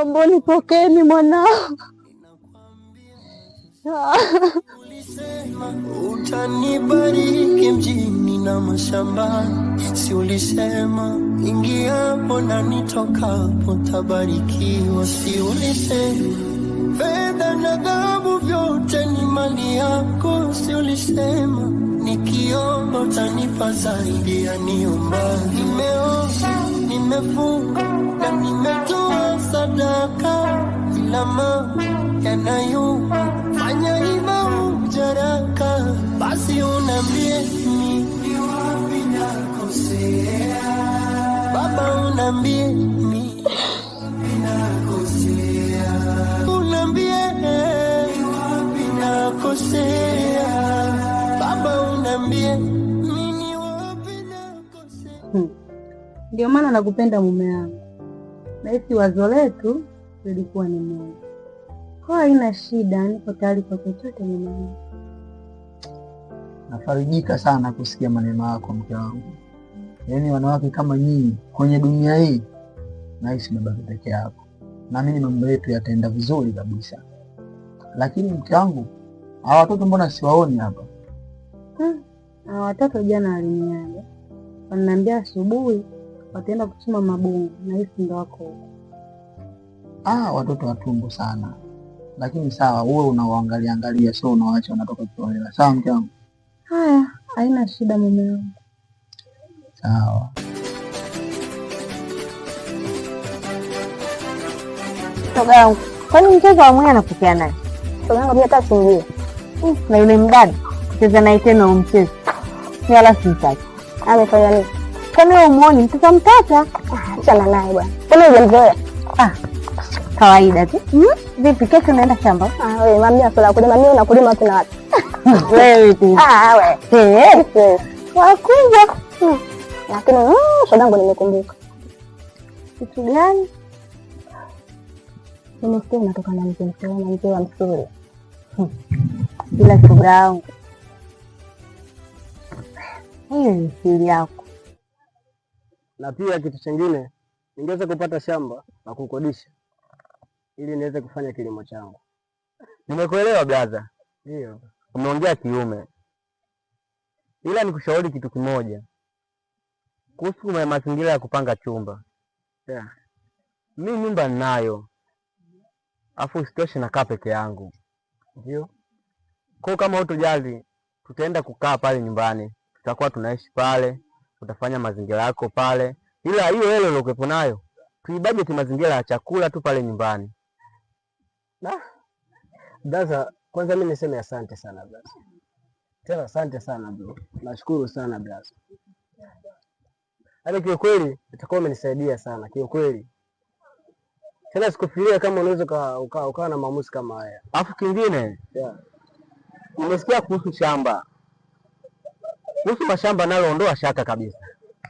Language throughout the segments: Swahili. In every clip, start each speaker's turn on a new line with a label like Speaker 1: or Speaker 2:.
Speaker 1: Naomba unipokee mwanao.
Speaker 2: Ulisema utanibariki mjini na mashambani, si ulisema ingiapo na nitokapo tabarikiwa, si ulisema fedha na dhahabu vyote ni mali yako, si ulisema nikiomba utanipa zaidi ya niomba. Nimeomba, nimefunga na nimetoa sadaka, ila mambo yanayuma fanya hima ujaraka, basi unambie ni wapi nakosea, baba unambie ni wapi nakosea, unambie ni wapi nakosea, baba unambie ni wapi nakosea.
Speaker 1: Ndio maana nakupenda mume wangu, nahisi wazo letu lilikuwa ni moja. Kwa haina shida, niko tayari kwa chochote mume wangu.
Speaker 3: Nafarijika sana kusikia maneno yako mke wangu. Yaani wanawake kama nyinyi kwenye dunia hii nahisi umebaki peke yako. Naamini mambo yetu yataenda vizuri kabisa. Lakini mke wangu, hawa watoto mbona siwaoni hapa?
Speaker 1: Na watoto jana waliniaga, wananiambia asubuhi wataenda kuchuma mabungu, nahisi ndo wako huko.
Speaker 3: Ah, watoto watumbo sana. Lakini sawa, uwe unawaangalia angalia, sio unawaacha wanatoka kiholela. Sawa mke wangu?
Speaker 1: Haya, haina shida mume wangu.
Speaker 3: Sawa.
Speaker 4: Shoga yangu, kwani mchezo wa mwenye anapokea naye? Shoga yangu mimi hata simjui. Na yule mdada kucheza naye tena huo mchezo. Ni wala simtaki. Amefanya nini? Kwani wewe umuoni mtoto mtata? Achana naye bwana. Kwani hujamzoea? Ah, kawaida tu. Vipi kesho unaenda shamba? Ah, wewe mami asola kulima, mimi unakulima wapi na wapi? Wewe tu. Ah, wewe. Eh, wakubwa. Lakini shoga yangu nimekumbuka. Kitu gani? Nimesikia unatoka na mzee mzee na mzee wa msuri. Ila shoga yangu, hiyo ni siri yako.
Speaker 5: Na pia kitu chingine, ningeweza kupata shamba la kukodisha ili niweze kufanya kilimo changu.
Speaker 6: Nimekuelewa brother.
Speaker 5: Ndio.
Speaker 6: Umeongea kiume. Ila nikushauri kitu kimoja kuhusu mazingira ya kupanga chumba.
Speaker 5: Yeah.
Speaker 6: Mi nyumba ninayo, afu isitoshe nakaa peke yangu.
Speaker 5: Ndio.
Speaker 6: Kwa kama hutojali, tutaenda kukaa pale nyumbani, tutakuwa tunaishi pale, utafanya mazingira yako pale, ila hiyo hela uliokuwepo nayo tuibajeti mazingira ya chakula tu pale nyumbani.
Speaker 5: Brother, kwanza mimi niseme asante sana brother. Tena asante sana bro. Nashukuru sana brother. Yaani kiukweli utakuwa umenisaidia sana kiukweli. Tena sikufikiria kama unaweza ukawa na maamuzi kama haya.
Speaker 6: Alafu kingine,
Speaker 5: Yeah.
Speaker 6: nimesikia kuhusu shamba. Kuhusu mashamba nalo ondoa shaka kabisa.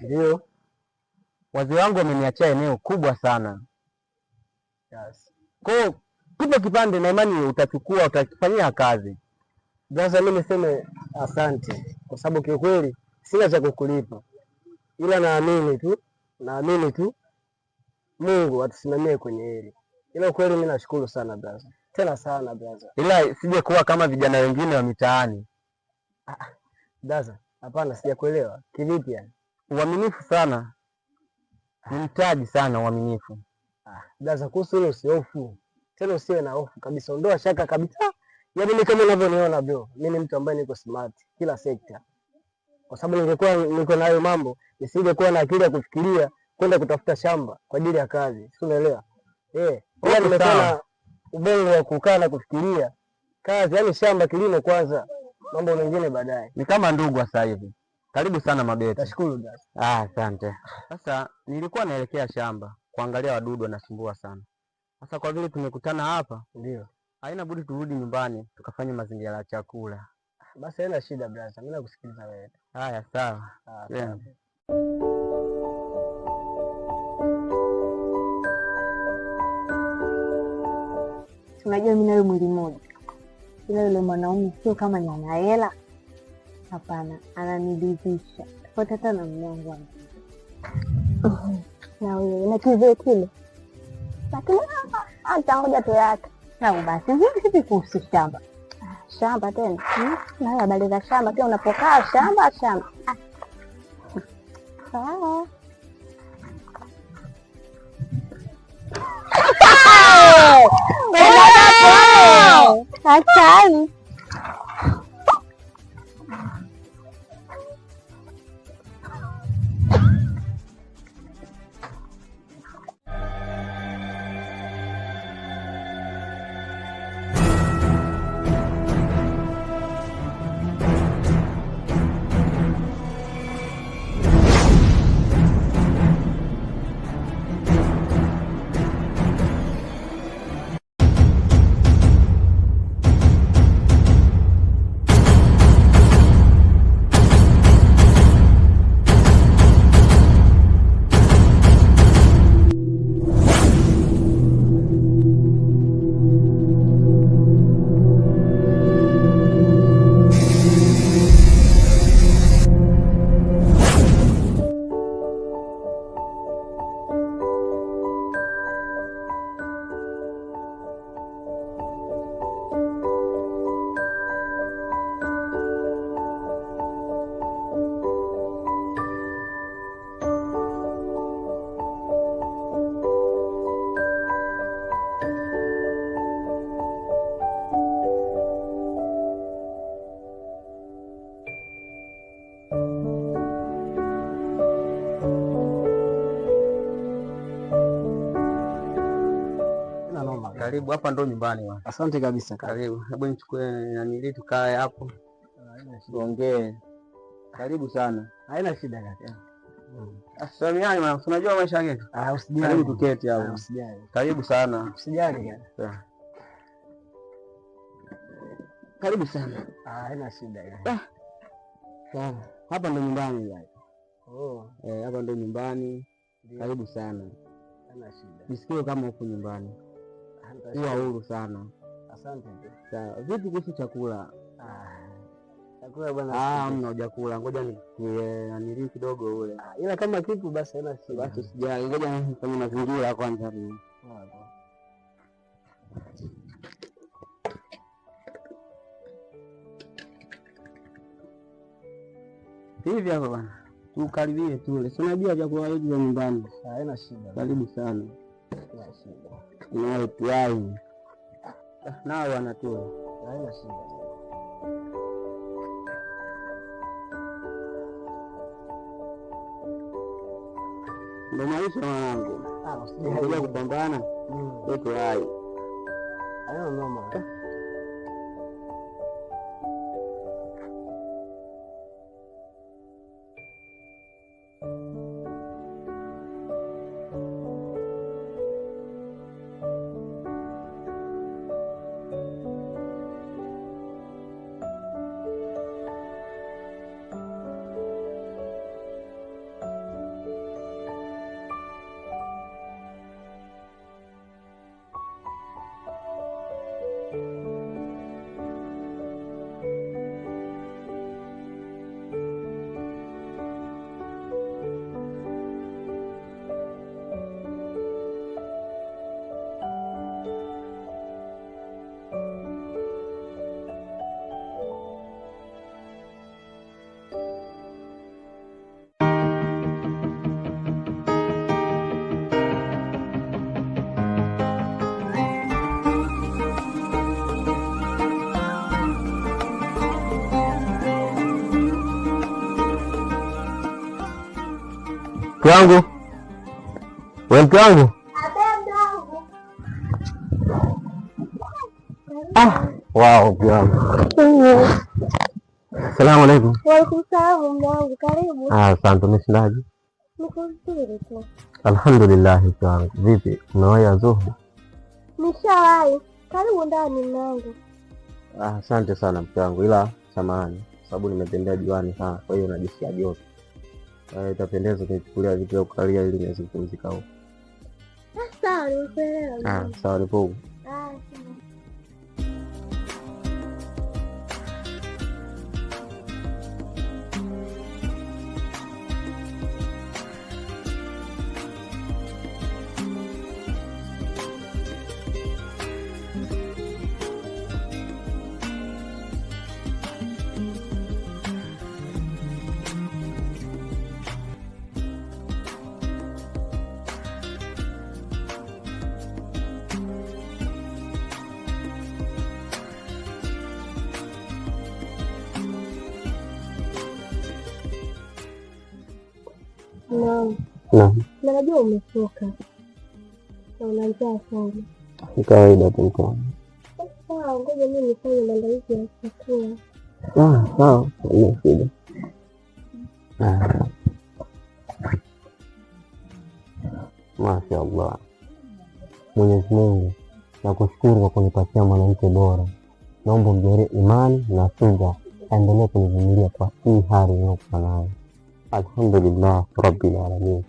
Speaker 5: Ndio.
Speaker 6: Wazee wangu wameniachia eneo kubwa sana.
Speaker 5: Yes.
Speaker 6: Kwa hiyo tupe kipande na imani utachukua, utakifanyia kazi.
Speaker 5: Brother, mimi niseme asante kwa sababu kiukweli sina cha kukulipa, ila naamini tu Mungu atusimamie kwenye hili. Ila ukweli mimi nashukuru sana brother, tena sana brother.
Speaker 6: Ila sije kuwa kama vijana wengine wa mitaani.
Speaker 5: Brother, hapana, sijakuelewa. Kivipi yani?
Speaker 6: Uaminifu sana ni mtaji sana, uaminifu.
Speaker 5: Brother, kuhusu hilo usihofu, tena usiwe na hofu kabisa, ondoa shaka kabisa. Yaani mimi kama unavyoniona bro, mimi ni mtu ambaye niko smart kila sekta, kwa sababu ningekuwa niko na hayo mambo nisingekuwa na akili ya kufikiria kwenda kutafuta shamba kwa ajili ya kazi, si unaelewa? Eh, ila
Speaker 6: Okay,
Speaker 5: nimekuwa
Speaker 6: sawa.
Speaker 5: na ubongo wa kukaa na kufikiria kazi, yani shamba, kilimo kwanza, mambo mengine baadaye.
Speaker 6: Ni kama ndugu sasa hivi. Karibu sana Mabeti.
Speaker 5: Nashukuru brother.
Speaker 6: Ah, asante. Sasa nilikuwa naelekea shamba kuangalia wadudu wanasumbua sana. Sasa kwa vile tumekutana hapa,
Speaker 5: Ndio.
Speaker 6: haina budi turudi nyumbani tukafanye mazingira ya chakula.
Speaker 5: Basi haina shida brother, mimi nakusikiliza wewe.
Speaker 6: Haya, sawa.
Speaker 5: Ah,
Speaker 6: Yeah.
Speaker 5: asante.
Speaker 4: Unajua mimi nawe mwili mmoja, ila yule mwanaume sio kama ni ana hela. Hapana, ananiridhisha tofauti hata na mume wangu.
Speaker 7: Na wewe na kizee kile Lakini hata ngoja tu yake.
Speaker 4: Sawa basi, vipi kuhusu shamba?
Speaker 7: Shamba tena. Na habari za shamba pia unapokaa shamba shamba. Sawa. Hatari.
Speaker 6: Karibu, hapa ndo nyumbani bwana.
Speaker 5: Asante kabisa.
Speaker 6: Karibu. Hebu nichukue nanili tukae hapo. Tuongee. Karibu sana.
Speaker 5: Haina shida kaka.
Speaker 6: Salimiani bwana, unajua maisha yetu.
Speaker 5: Ah, usijali.
Speaker 6: Karibu tuketi hapo.
Speaker 5: Usijali.
Speaker 6: Karibu sana.
Speaker 5: Usijali kaka.
Speaker 6: Karibu sana.
Speaker 5: Ah, haina shida kaka.
Speaker 6: Sawa. Hapa ndo nyumbani bwana.
Speaker 5: Oh.
Speaker 6: Hapa ndo nyumbani. Karibu sana.
Speaker 5: Haina shida.
Speaker 6: Jisikie kama uko nyumbani. Kuwa huru sana.
Speaker 5: Asante.
Speaker 6: Sawa. Vipi kuhusu chakula?
Speaker 5: Chakula bwana.
Speaker 6: Hamna hujakula. Ngoja ni kidogo ule.
Speaker 5: Ila kama kipo basi haina shida.
Speaker 6: Basi usijali. Ngoja nifanye mazingira kwanza. Hivi hapa bwana. Tukaribie tule. Si unajua vyakula hivi vya nyumbani.
Speaker 5: Haina shida.
Speaker 6: Karibu sana.
Speaker 5: Haina shida.
Speaker 6: Nawe tuai. Nao wanatula.
Speaker 5: Haina shida.
Speaker 6: Ndio maisha mwanangu. Usijali kupambana. Wewe hai.
Speaker 5: Haina noma.
Speaker 6: Mke wangu. Wewe mke wangu. Wow, mke wangu. Asalamu alaykum.
Speaker 7: Wa alaykum salaam mume wangu, karibu.
Speaker 6: Asante, umeshindaje?
Speaker 7: Niko vizuri tu.
Speaker 6: Alhamdulillah mke wangu. Vipi? Umewahi adhuhuri?
Speaker 7: Nishawahi. Karibu ndani mume wangu.
Speaker 6: Asante sana mke wangu, ila samahani sababu nimetembea juani sana, kwa hiyo najisikia joto. Itapendeza kunichukulia vitu vya kukalia ili niweze kupumzika huko.
Speaker 7: Sawa, nimekuelewa.
Speaker 6: Sawa, nipo huko.
Speaker 7: Sawa. Naam.
Speaker 6: Naam.
Speaker 7: Na najua umechoka na una njaa sana.
Speaker 6: Ni kawaida tu mke wangu.
Speaker 7: Sawa, ngoja mimi nifanye maandalizi ya chakula.
Speaker 6: Ah, sawa, haina shida. Ah. Mashaallah. Mwenyezi Mungu, nakushukuru kwa kunipatia mwanamke bora. Naomba umjalie imani na subra, aendelee kunivumilia kwa hii hali niliyokuwa nayo. Alhamdulillah rabbil alamin.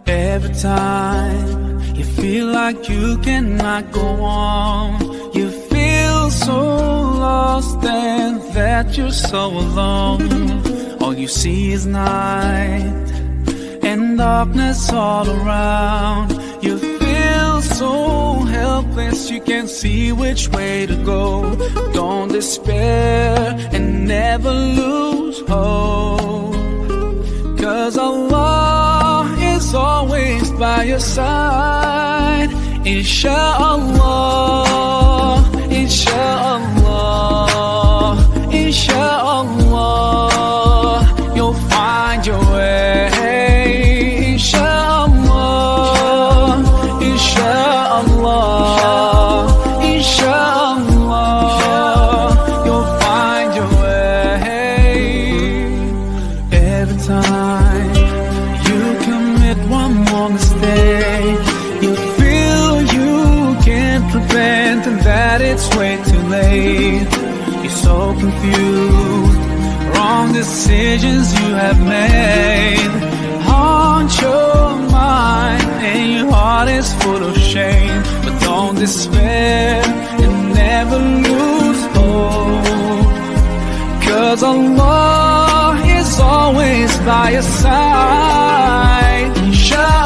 Speaker 8: Every time you feel like you cannot go on, you feel so lost and that you're so alone. All you see is night and darkness all around. You feel so helpless, you can't see which way to go. Don't despair and never lose hope. 'Cause Allah is always by your side. Insha'Allah, Insha'Allah, Insha'Allah, you'll find your way. Insha'Allah, Insha'Allah, Insha'Allah, you'll find your way. Every time you commit one more mistake, you feel you can't prevent and that it's way too late. You're so confused, wrong decisions you have made haunt your mind, and your heart is full of shame. But don't despair and never lose hope. 'Cause Allah is always by your side. Inshallah.